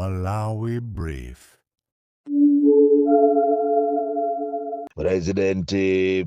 Malawi Brief.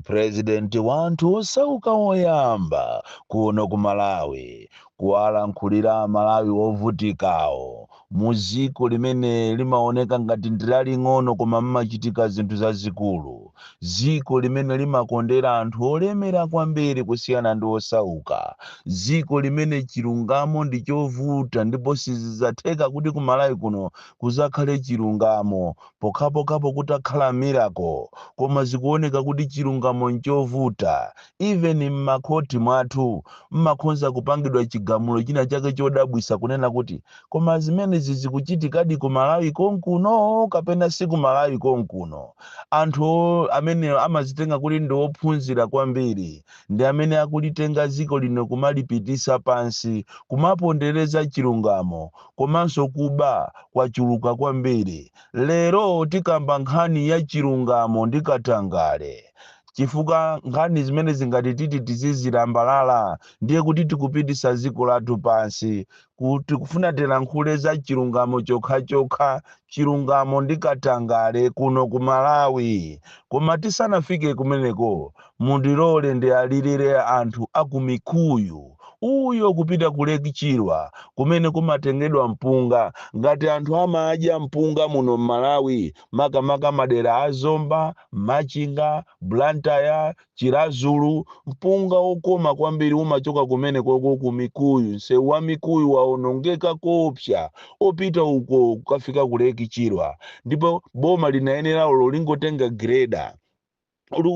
President wanthu osauka woyamba kuno ku Malawi kuwalankhulira Malawi ovutikawo mu dziko limene limaoneka ngati ndi laling'ono koma mmachitika zinthu zazikulu, dziko limene limakondera anthu olemera kwambiri kusiyana ndi osauka, dziko limene chilungamo ndi chovuta ndipo sizidzatheka kuti ku Malawi kuno kuzakhale chilungamo pokhapokhapo kutakhala miracle. Koma zikuoneka kuti chilungamo nchovuta. Even m'makhoti mwathu mmakhonza kupangidwa chigamulo china chake chodabwisa kunena kuti koma zimenezi zikuchitikadi ku Malawi konkuno kapena si ku Malawi konkuno? Anthu amene amazitenga kuti ndi ophunzira kwambiri ndi amene akulitenga dziko lino kumalipitisa pansi, kumapondereza chilungamo, komanso kuba kwachuluka kwambiri. Lero tikamba nkhani ya chilungamo ndi katangale, chifukwa nkhani zimene zingati titi tizizilambalala ndiye kuti tikupitisa dziko lathu pansi. Kuti kufuna tilankhule za chilungamo chokhachokha, chilungamo ndi katangale kuno ku Malawi. Koma tisanafike kumeneko, mundilole ndialirire anthu aku Mikuyu uyo kupita ku Lake Chilwa kumene kumatengedwa mpunga. Ngati anthu amadya mpunga muno m'Malawi, makamaka madera a Zomba, Machinga, Blantyre, Chiradzulu, mpunga wokoma kwambiri umachoka kumene koko ku Mikuyu. Msewu wa Mikuyu waonongeka koopsa opita uko kukafika ku Lake Chilwa, ndipo boma linayenera lingotenga greda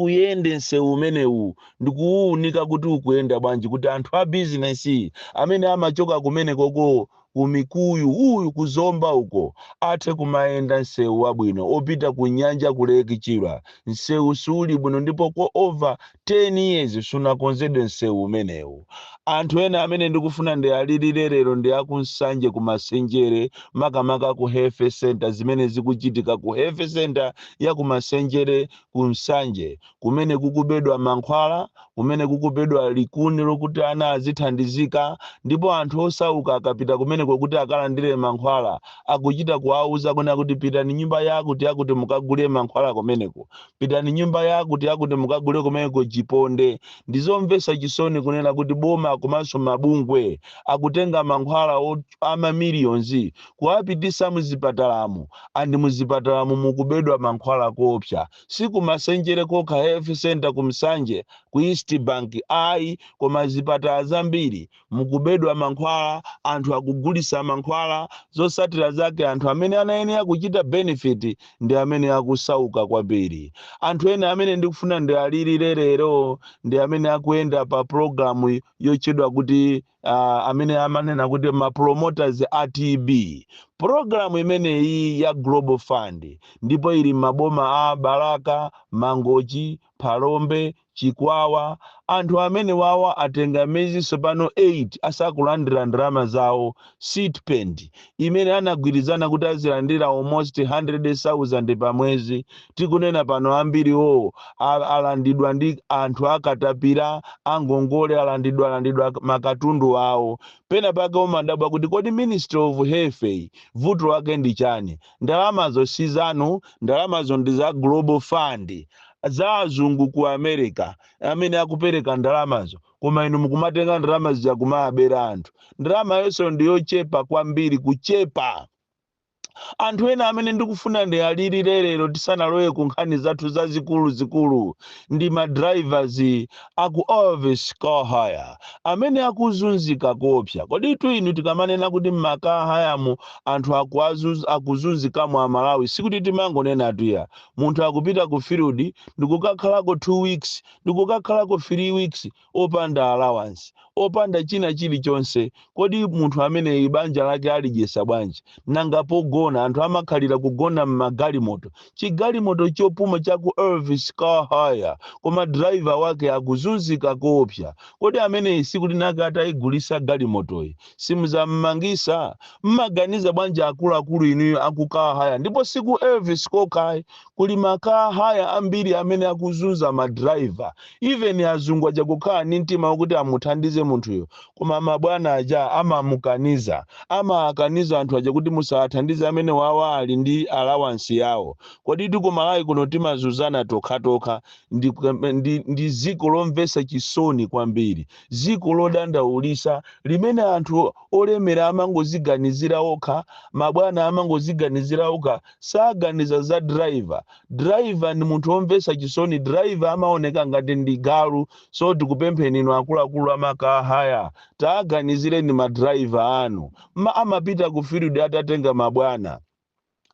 uyende msewu umenewu ndikuwuunika kuti ukuyenda bwanji, kuti anthu a bizinesi amene amachoka kumene koko ku Mikuyu uyu kuzomba uko athe kumayenda msewu wabwino opita ku nyanja ku Lake Chilwa. Msewu suli bwino ndipo kwa over 10 years sunakonzedwe msewu umenewu. Anthu ena amene ndikufuna ndialirire lero ndi akunsanje ku Masenjere, makamaka ku health center. Zimene zikuchitika ku health center ya ku Masenjere ku Nsanje, kumene kukubedwa mankhwala, kumene kukubedwa likuni lokuti ana azithandizika, ndipo anthu osauka akapita kumeneko kuti akalandire mankhwala akuchita kuwauza kuna kuti pitani nyumba yakuti yakuti mukagule mankhwala kumeneko, pitani nyumba yakuti yakuti mukagule kumeneko chiponde. Ndizomvetsa chisoni kunena kuti boma komanso mabungwe akutenga mankhwala ama millions kuwapitisa muzipatalamo, and muzipatalamo mukubedwa mankhwala koopsa. Si kumasenjere kokha health center ku Msanje ku East Bank ayi, koma zipatala zambiri mukubedwa mankhwala, anthu akugulisa mankhwala. Zotsatira zake anthu amene anayenera kuchita benefit ndi amene akusauka kwambiri. Anthu ena amene ndikufuna ndialirire lero ndi amene akuyenda pa programu yotchedwa kuti amene amanena kuti ma promoters a TB, programu imeneyi ya Global Fund, ndipo ili maboma a Balaka, Mangochi, Phalombe, Chikwawa. Anthu amene wawa atenga miyezi tsopano 8 asakulandira ndalama zawo, stipend imene anagwirizana kuti azilandira almost 100,000 pa mwezi. Tikunena pano ambiriwo alandidwa ndi anthu akatapira angongole, alandidwa makatundu awo. Pena pake umadabwa kuti kodi Ministry of Health vuto lake ndi chani? Ndalamazo si zanu, ndalamazo ndi za Global Fund, za azungu ku America amene akupereka ndalamazo, koma inu mukumatenga ndalama zija kumabera anthu. Ndalama yonso ndiyochepa kwambiri, kuchepa. Anthu ena amene ndikufuna ndiyalirire lero tisanalowe ku nkhani zathu zazikulu zikulu ndi ma drivers aku Elvis Car Hire amene akuzunzika kopsa. Kodi tu inu tikamanena kuti mma car hire anthu akuzunzikamo Amalawi, sikuti timangonena tuya. Munthu akupita ku field ndikukakhalako 2 weeks, ndikukakhalako 3 weeks opanda allowance, opanda china chilichonse. Kodi munthu ameneyi banja lake alidyesa bwanji? Nanga pogona? Anthu amakhalira kugona mmagalimoto, chigalimoto chopuma cha ku Elvis Car Hire, koma driver wake akuzunzika koopsa. Kodi ameneyi sikuti nake atayigulisa galimotoyi simuzammangisa? Mmaganiza bwanji akuluakulu inuyo aku car hire? Ndipo siku Elvis kokhayi, kuli ma car hire ambiri amene akuzunza ma driver. Even azungu aja kukhala ndi mtima wakuti amuthandize. munthuyo, koma mabwana aja amamukaniza, amakaniza anthu aja kuti musathandize amene wawa, ali ndi allowance yawo. Kodi tikumalawi kuno timazuzana tokhatokha? Ndi ziko lomvetsa chisoni kwambiri, ziko lodandaulisa limene anthu olemera amangoziganizira okha, mabwana amangoziganizira okha, saganiza za driver. Driver ndi munthu womvetsa chisoni, driver amaoneka ngati ndi galu. So tikupempheni inu akuluakulu ama car hire, taaganizireni ma driver anu. Amapita ku field atatenga mabwana,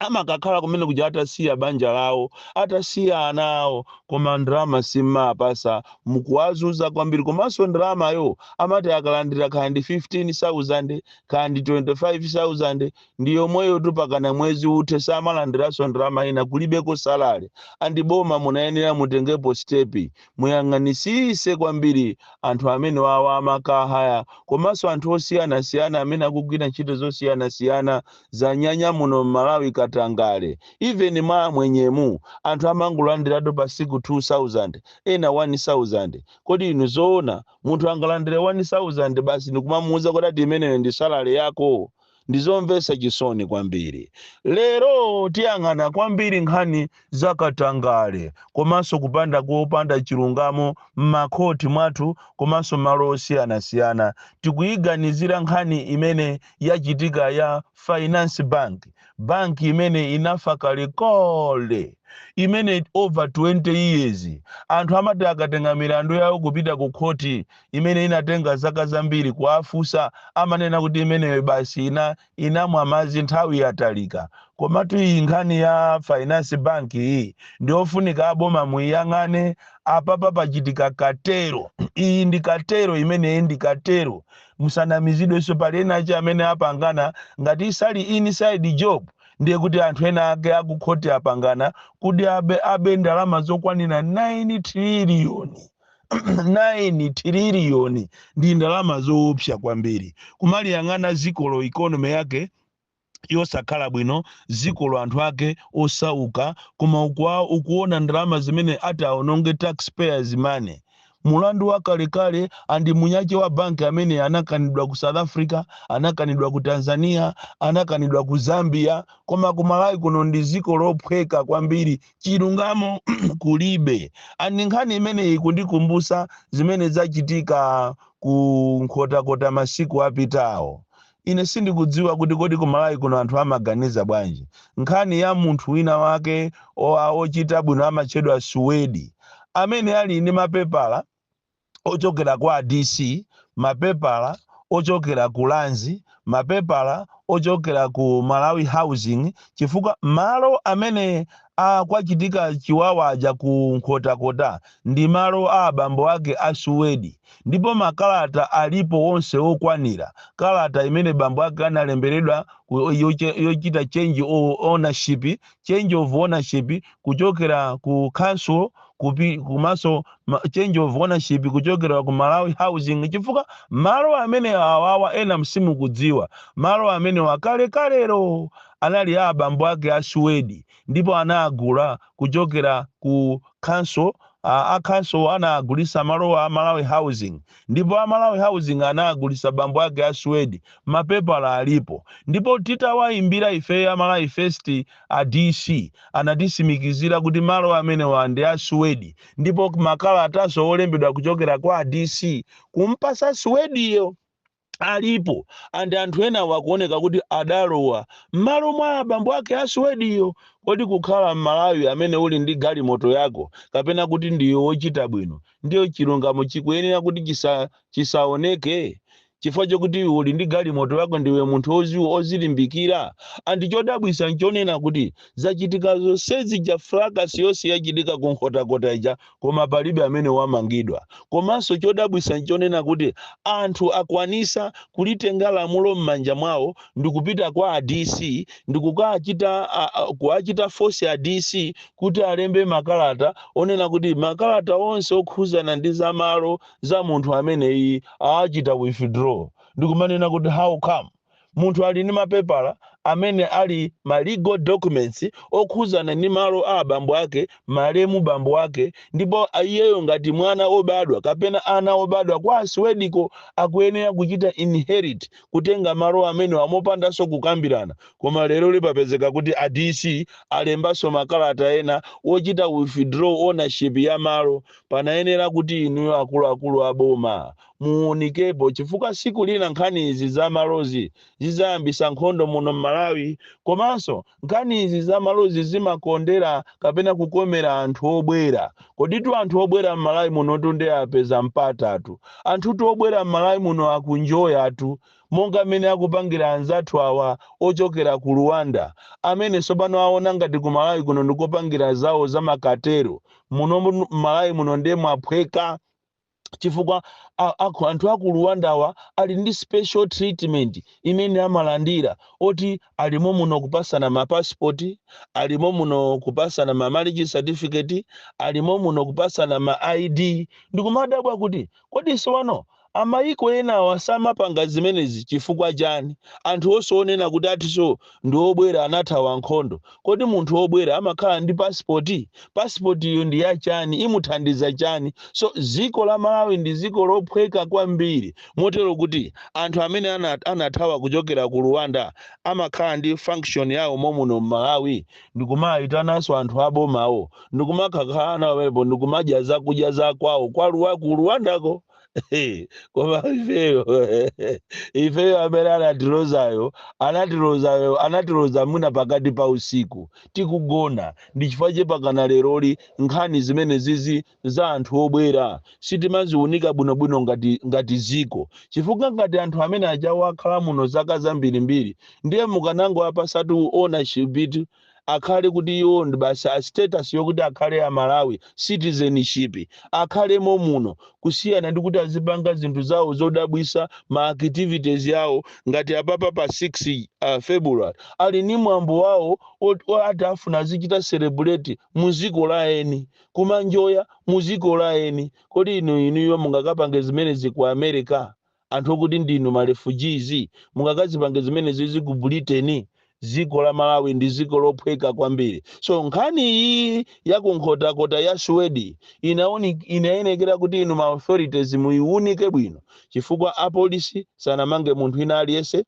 amakakhala kumene kuja atasiya banja lawo, atasiya ana awo, koma ndalama simmapasa, mukuwazuza kwambiri. Komanso ndalamayo amati akalandira kaya ndi 15,000, kaya ndi 25,000, ndi yomweyo tupakana mwezi uthe, samalandiranso ndalama ina, kulibeko salary. And boma munayenera mutengepo step, muyang'anisise kwambiri anthu amene wawa ama car hire, komanso anthu osiyanasiyana amene akugwira ntchito zosiyanasiyana. Zanyanya muno m'Malawi katangale. Even mwa mwenyemu anthu amangolandiratu pa siku 2000, ena 1000. Kodi inu zoona munthu angalandire 1000 basi ndikumamuuza kuti ati imeneyo ndi salary yako? Ndizomvetsa chisoni kwambiri. Lero tiyang'ana kwambiri nkhani zakatangale komanso kupanda kopanda chilungamo m'makhoti mwathu komanso malo osiyanasiyana. Tikuyiganizira nkhani imene yachitika ya Finance Bank, banki imene inafa kalekale, imene over 20 years anthu amati akatenga milandu yawo kupita ku khoti imene inatenga zaka zambiri, kuwafunsa amanena kuti imeneyo basi inamwa madzi, nthawi yatalika. Komatu iyi nkhani ya Finance Bank iyi ndiofunika aboma muyang'ane. Apapa pachitika cartel. Iyi ndi cartel imeneyi, ndi cartel, musanamizidwenso. Pali ena achi amene apangana, ngati isali inside job, ndiye kuti anthu ena ake akukhoti apangana kuti abe ndalama zokwanira 9 trillion. 9 trillion ndi ndalama zoopsa kwambiri. Kumaliyang'ana zikolo, economy yake yosakhala bwino, zikolo anthu ake osauka, koma ukuona ndalama zimene ati aononge, taxpayers money, mulandu wakalekale. And munyache wa banki amene anakanidwa ku South Africa, anakanidwa ku Tanzania, anakanidwa ku Zambia, koma ku Malawi kuno ndi ziko lophweka kwambiri, chilungamo kulibe. And nkhani imeneyi kundikumbusa zimene zachitika ku Nkhotakota masiku apitawo. Ine sindikudziwa kuti kodi ku Malawi kuno anthu amaganiza bwanji. Nkhani ya munthu wina wake ochita bwino amatchedwa Suwedi, amene ali ndi mapepala ochokera kwa DC, mapepala ochokera ku Lands, mapepala ochokera ku Malawi Housing, chifukwa malo amene kwachitika chiwawa aja ku Nkhotakota ndi malo a abambo ake a Suwedi, ndipo makalata alipo onse okwanira. Kalata imene bambo ake analemberedwa yochita change of ownership, change of ownership kuchokera ku council kumaso change of ownership kuchokera ku Malawi Housing, chifukwa malo amene awawa, ena msimukudziwa, malo amene wakalekalero anali a abambo ake a Suwedi, ndipo anagula kuchokera ku council. A council anagulisa malo a Malawi Housing, ndipo a Malawi Housing anagulisa bambo ake a Suwedi. Mapepala alipo, ndipo titawayimbira ife a Malawi First, a DC anatisimikizira kuti malo amenewa ndi a Suwedi, ndipo makalataso olembedwa kuchokera kwa DC kumpasa Suwediyo alipo. And anthu ena wakuoneka kuti adalowa m'malo mwa abambo ake a Suwediyo. Kodi kukhala m'Malawi amene uli ndi galimoto yako kapena kuti ndiwe wochita bwino, ndiyo chilungamo chikuyenera kuti chisaoneke chifukwa chokuti iwe uli ndi galimoto yako, ndiwe munthu oziwa ozilimbikira? And chodabwisa nchonena kuti zachitika zonsezi ja, fracas yonse yachitika ku Nkhotakota ija, koma palibe amene wamangidwa. Komanso chodabwisa nchonena kuti anthu akwanisa kulitenga lamulo m'manja mwawo ndikupita kwa a DC ndikukachita kuachita force a DC kuti alembe makalata onena kuti makalata onse okhuzana ndi zamalo za munthu ameneyi aachita withdraw. Ndikumanena kuti how come munthu ali ndi mapepala Amene ali ma legal documents okhuzana ndi malo a abambo ake, malemu bambo ake, ndipo iyeyo ngati mwana obadwa kapena ana obadwa kwa Asiwediko akuyenera kuchita inherit, kutenga malo amene amopandanso kukambirana. Koma lero lipapezeka kuti a DC alembanso makalata ena wochita withdraw ownership ya malo. Panayenera kuti inuyo akuluakulu aboma muunikepo, chifukwa siku lina nkhani izi za malozi zizayambisa nkhondo muno m'Malawi. Komanso nkhani izi za malozi zimakondera kapena kukomera anthu obwera. Koditu anthu obwera m'Malawi muno ndi apeza mpatatu. Anthutu obwera m'Malawi muno akunjoyatu, monga mmene akupangira anzathu awa ochokera ku Rwanda, amene tsopano aona ngati ku Malawi kuno ndikopangira zawo zamakatero. Muno m'Malawi muno ndiye mwaphweka, chifukwa anthu aku Rwandawa ali ndi special treatment imene amalandira, oti alimo muno kupasana mapasipoti, alimo muno kupasana ma marriage certificate, alimo muno kupasana ma ID. Ndikumadabwa kuti kodi sowano amayiko enawa samapanga zimenezi chifukwa chani? Anthu osonena kuti atiso ndi obwera, anathawa nkhondo. Kodi munthu obwera amakhala ndi pasipoti? Pasipoti iyo ndi yachani? Imuthandiza chani? So dziko la Malawi ndi dziko lophweka kwambiri, motero kuti anthu amene anathawa kuchokera ku Rwanda amakhala ndi function yawo momuno m'Malawi, ndikumayitananso anthu abomawo, ndikumakhala nawo pamenepo, ndikumadya zakudya zakwawo ku Rwandako. Koma ifeyo amene anatilozayo, anatilozayo, anatiloza mwina pakati pa usiku tikugona. Ndi chifukwa chepakana leroli nkhani zimene zizi za anthu obwera sitimaziunika bwinobwino ngati ziko, chifukwa ngati anthu amene ajawo akhala muno zaka zambirimbiri, ndiye mukanango apasatu ownership itu, akhale kuti iwo ndi basi a status yokuti akhale Amalawi, citizenship, akhalemo muno, kusiyana ndi kuti azipanga zinthu zawo zodabwisa, ma activities yawo. Ngati apapa pa 6 February ali ni mwambo wawo ati afuna azichita celebrate muziko la eni, kumanjoya muziko la eni. Kodi inuyo mungakapange zimenezi ku America? Anthu okuti ndinu ma refugees, mungakazipange zimenezi ku Britain? Dziko la Malawi ndi dziko lophweka kwambiri. So nkhani iyi yakunkhotakota ya Swedi inayenekera kuti inu ma authorities muiunike bwino, chifukwa apolisi sanamange munthu ina aliyense.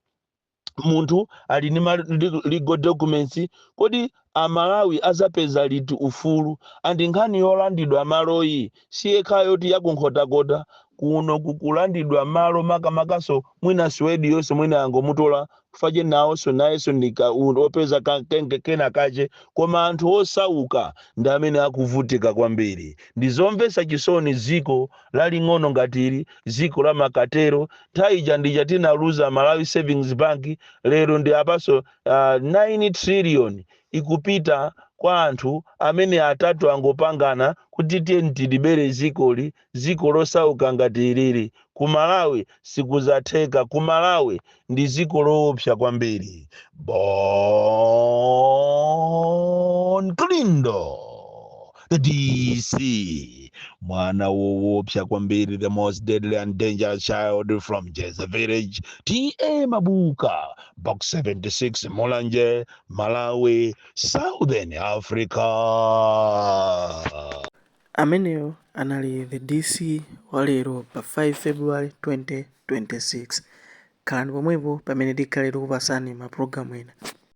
Munthu ali ndi ma legal documents. Kodi Amalawi azapeza liti ufulu? Andi nkhani yolandidwa maloyi si yekhayo yoti yakunkhotakota kuno kukulandidwa malo, makamakaso mwina Swedi yonse mwina angomutola kufache nawonso, nayenso ndika opeza kena kache. Koma anthu osauka ndi amene akuvutika kwambiri. Ndizomvetsa chisoni, dziko laling'ono ngati ili, dziko la makatero. Nthawi ija ndija tinaluza Malawi Savings Bank, lero ndi apaso 9 trillion ikupita kwa anthu amene atatu angopangana kuti tiye tilibere zikoli, ziko losauka ngati ilili. Ku Malawi sikuzatheka. Ku Malawi ndi ziko loopsa kwambiri. Bon Kalindo, the DC, mwana woopsa kwambiri, the most deadly and dangerous child from Jeza Village, TA Mabuka, Box 76, Mulanje, Malawi, Southern Africa. Ameneyo anali the DC wa lero pa 5 February 2026. Khalani pomwepo pamene tikhale tikupasani mapulogalamu ena.